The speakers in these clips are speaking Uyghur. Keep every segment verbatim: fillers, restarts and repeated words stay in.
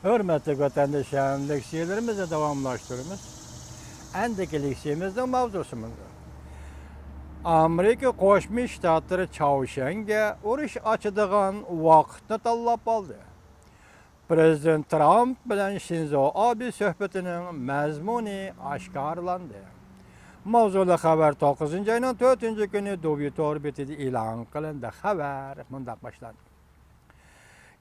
ھۆرمەتلىك ۋەتەندىشىم، لېكسىيەلىرىمىزنى داۋاملاشتۇرىمىز. ئەندىكى لېكسىيەمىزنىڭ ماۋزۇسى مۇنداق. ئامېرىكا قوشما شتاتلىرى چاۋشيەنگە ئۇرۇش ئاچىدىغان ۋاقىتنى تاللاپ ئالدى. پرېزىدېنت ترامپ بىلەن شىنزو ئابې سۆھبىتىنىڭ مەزمۇنى ئاشكارىلاندى. ماۋزۇلۇق خەۋەر توققۇزىنچى ئاينىڭ تۆتىنچى كۈنى دوبى تور بېتىدە ئېلان قىلىندى. خەۋەر مۇنداق باشلاندى.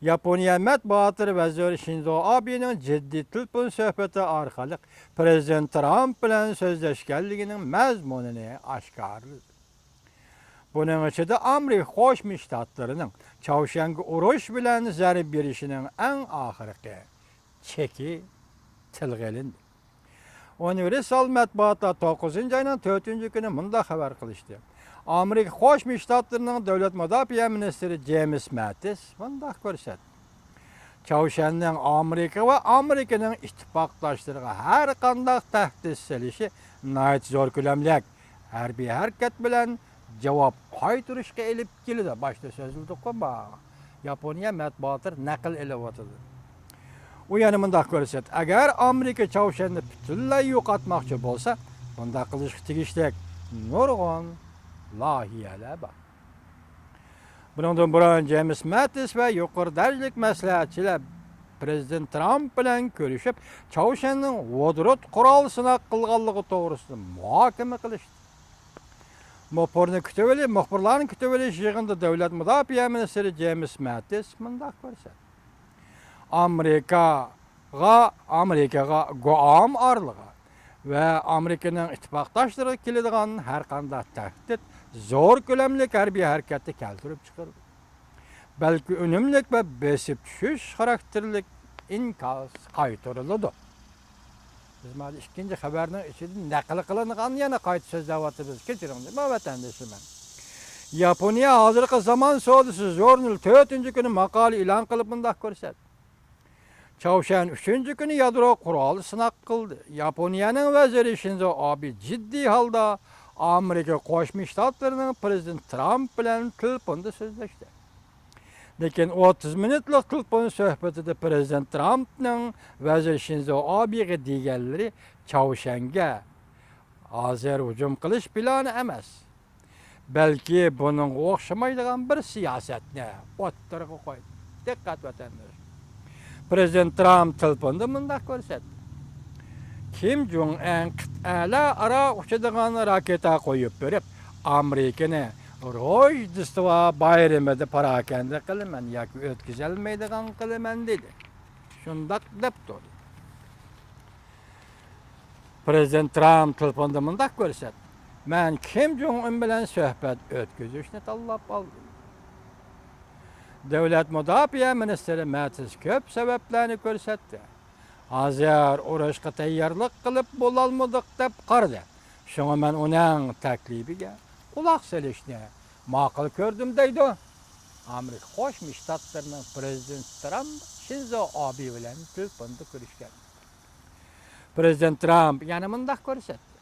ياپونىيە مەتبۇئاتلىرى ۋەزىرى شىنزو ئابېنىڭ جىددىي تېلېفون سۆھبىتى ئارقىلىق پرېزىدېنت ترامپ بىلەن سۆزلەشكەنلىكىنىڭ مەزمۇنىنى ئاشكارىلىدى. بۇنىڭ ئىچىدە ئامېرىكا قوشما شتاتلىرىنىڭ چاۋشيەنگە ئۇرۇش بىلەن زەربە بېرىشىنىڭ ئەڭ ئاخىرقى چېكى تىلغا ئېلىندى. ئۇنىۋېرسال مەتبۇئاتلار توققۇزىنچى ئاينىڭ تۆتىنچى كۈنى مۇنداق خەۋەر قىلىشتى. ئامېرىكا قوشما شتاتلىرىنىڭ دۆلەت مۇداپىئە مىنىستىرى جېيمىس ماتىس مۇنداق كۆرسەتتى. چاۋشيەننىڭ ئامېرىكا ۋە ئامېرىكىنىڭ ئىتتىپاقداشلىرىغا ھەر قانداق تەھدىت سېلىشى ناھايىتى زور كۆلەملىك ھەربىي ھەرىكەت بىلەن جاۋاب قايتۇرۇشقا ئېلىپ كېلىدۇ. باشتا سۆزلىدۇققۇ، ما ياپونىيە مەتبۇئاتلىرى نەقىل ئېلىۋاتىدۇ. ئۇ يەنە مۇنداق كۆرسەتتى، ئەگەر ئامېرىكا چاۋشيەننى پۈتۈنلەي يوقاتماقچى بولسا، بۇنداق قىلىشقا تېگىشلىك نۇرغۇن لايىھەلەر بار. بۇنىڭدىن بۇرۇن جېيمىس ماتىس ۋە يۇقىرى دەرىجىلىك مەسلىھەتچىلەر پرېزىدېنت ترامپ بىلەن كۆرۈشۈپ، چاۋشيەننىڭ ۋودورود قورال سىناق قىلغانلىقى توغرىسىدا مۇھاكىمە قىلىشتى. مۇخبىرنى كۈتۈۋېلىش، مۇخبىرلارنى كۈتۈۋېلىش يىغىنىدا دۆلەت مۇداپىئە مىنىستىرى جېيمىس ماتىس مۇنداق كۆرسەتتى. ئامېرىكاغا، ئامېرىكىغا گۇئام ئارىلىغا ۋە ئامېرىكىنىڭ ئىتتىپاقداشلىرىغا كېلىدىغان ھەر قانداق تەھدىت زور كۆلەملىك ھەربىي ھەرىكەتنى كەلتۈرۈپ چىقىرىدۇ. بەلكى ئۈنۈملۈك ۋە بېسىپ چۈشۈش خاراكتېرلىك ئىنكاس قايتۇرۇلىدۇ. بىز مانا ئىككىنچى خەۋەرنىڭ ئىچىدە نەقىل قىلىنغاننى يەنە قايتا سۆزلەۋاتىمىز. كەچۈرۈڭ، ما ۋەتەندىشىمەن. ياپونىيە ھازىرقى زامان سودىسى ژۇرنىلى تۆتىنچى كۈنى ماقالە ئېلان قىلىپ مۇنداق كۆرسەتتى. چاۋشيەن ئۈچىنچى كۈنى يادرو قورالى سىناق قىلدى. ياپونىيەنىڭ ۋەزىرى شىنزو ئابې جىددىي ھالدا ئامېرىكا قوشما شتاتلىرىنىڭ پرېزىدېنتى ترامپ بىلەن تېلېفوندا سۆزلەشتى. لېكىن ئوتتۇز مىنۇتلۇق تېلېفون سۆھبىتىدە پرېزىدېنت ترامپنىڭ ۋەزىر شىنزو ئابېغا دېگەنلىرى چاۋشيەنگە ھازىر ھۇجۇم قىلىش پىلانى ئەمەس، بەلكى بۇنىڭغا ئوخشىمايدىغان بىر سىياسەتنى ئوتتۇرىغا قويدى. دىققەت، ۋەتەنداش! پرېزىدېنت ترامپ تېلېفوندا مۇنداق كۆرسەتتى. كىم جۇڭ ئەن قىتئەلەر ئارا ئۇچىدىغان راكېتا قويۇپ بېرىپ، ئامېرىكىنى روژدېستۋا بايرىمىدا پاراكەندە قىلىمەن ياكى ئۆتكۈزەلمەيدىغان قىلىمەن، دېدى. شۇنداق دەپتۇ. پرېزىدېنت ترامپ تېلېفوندا مۇنداق كۆرسەتتى، مەن كىم جۇڭ ئۇن بىلەن سۆھبەت ئۆتكۈزۈشنى تاللاپ ئالدىم. دۆلەت مۇداپىئە مىنىستىرى ماتىس كۆپ سەۋەبلەرنى كۆرسەتتى. ھازىر ئۇرۇشقا تەييارلىق قىلىپ بولالمىدۇق دەپ قارىدى. شۇڭا مەن ئۇنىڭ تەكلىپىگە قۇلاق سېلىشنى ماقۇل كۆردۈم، دەيدۇ. ئامېرىكا قوشما شتاتلىرىنىڭ پرېزىدېنتى ترامپ شىنزو ئابې بىلەن تېلېفوندا كۆرۈشكەن. پرېزىدېنت ترامپ يەنە مۇنداق كۆرسەتتى.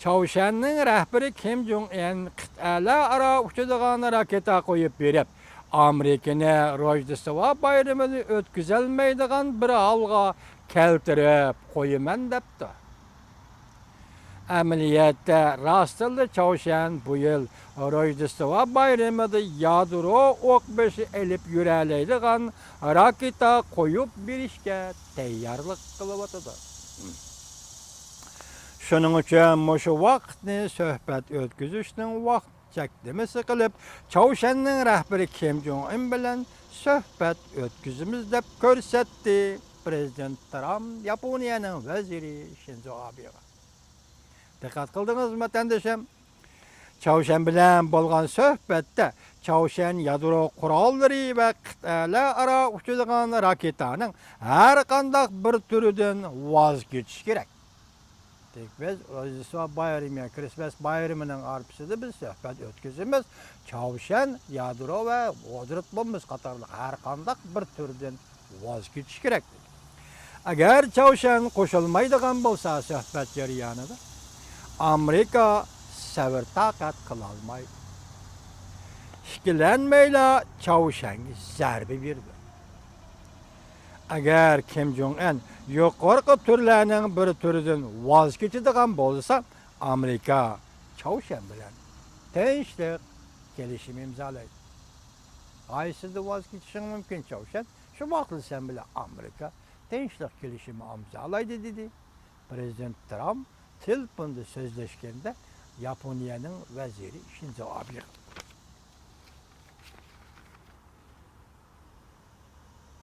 چاۋشيەننىڭ رەھبىرى كىم جۇڭ ئىن قىتئەلەر ئارا ئۇچىدىغان راكېتا قويۇپ بېرىپ، ئامېرىكىنى روژدېستۋا بايرىمىنى ئۆتكۈزەلمەيدىغان بىر ھالغا كەلتۈرۈپ قويىمەن، دەپتۇ. ئەمەلىيەتتە، راستتىنلا چاۋشيەن بۇ يىل روژدېستۋا بايرىمىدا يادرو ئوق بېشى ئېلىپ يۈرەلەيدىغان راكېتا قويۇپ بېرىشكە تەييارلىق قىلىۋاتىدۇ. شۇنىڭ ئۈچۈن مۇشۇ ۋاقىتنى سۆھبەت ئۆتكۈزۈشنىڭ ۋاقىت چەكلىمىسى قىلىپ، چاۋشيەننىڭ رەھبىرى كىم جۇڭ ئىن بىلەن سۆھبەت ئۆتكۈزىمىز، دەپ كۆرسەتتى پرېزىدېنت ترامپ ياپونىيەنىڭ ۋەزىرى شىنزو ئابېغا. دىققەت قىلدىڭىزمۇ، ۋەتەندىشىم؟ چاۋشيەن بىلەن بولغان سۆھبەتتە چاۋشيەن يادرو قوراللىرى ۋە قىتئەلەر ئارا ئۇچىدىغان راكېتانىڭ ھەر قانداق بىر تۈرىدىن ۋاز كېچىش كېرەك. دېمەك، بىز روژدېستۋا بايرىمى، يەنى كىرىسمەس بايرىمىنىڭ ئارپىسىدا بىز سۆھبەت ئۆتكۈزىمىز. چاۋشيەن يادرو ۋە ۋودرود بومبىسى قاتارلىق ھەر قانداق بىر تۈردىن ۋاز كېچىش كېرەك. ئەگەر چاۋشيەن قوشۇلمايدىغان بولسا سۆھبەت جەريانىدا، ئامېرىكا سەۋر-تاقەت قىلالمايدۇ. ئىككىلەنمەيلا چاۋشيەنگە زەربە بېرىدۇ. ئەگەر كىم جوڭ ئەن يۇقىرىقى تۈرلەرنىڭ بىر تۈرىدىن ۋاز كېچىدىغان بولسا، ئامېرىكا چاۋشيەن بىلەن تىنچلىق كېلىشىمى ئىمزالايدۇ. قايسىدىن ۋاز كېچىشىڭ مۇمكىن، چاۋشيەن؟ شۇ ۋاقىتلا سەن بىلەن ئامېرىكا تىنچلىق كېلىشىمى ئىمزالايدۇ، دېدى پىرېزىدېنت ترامپ تېلېفوندا سۆزلەشكەندە ياپونىيەنىڭ ۋەزىرى شىنزو ئابېغا.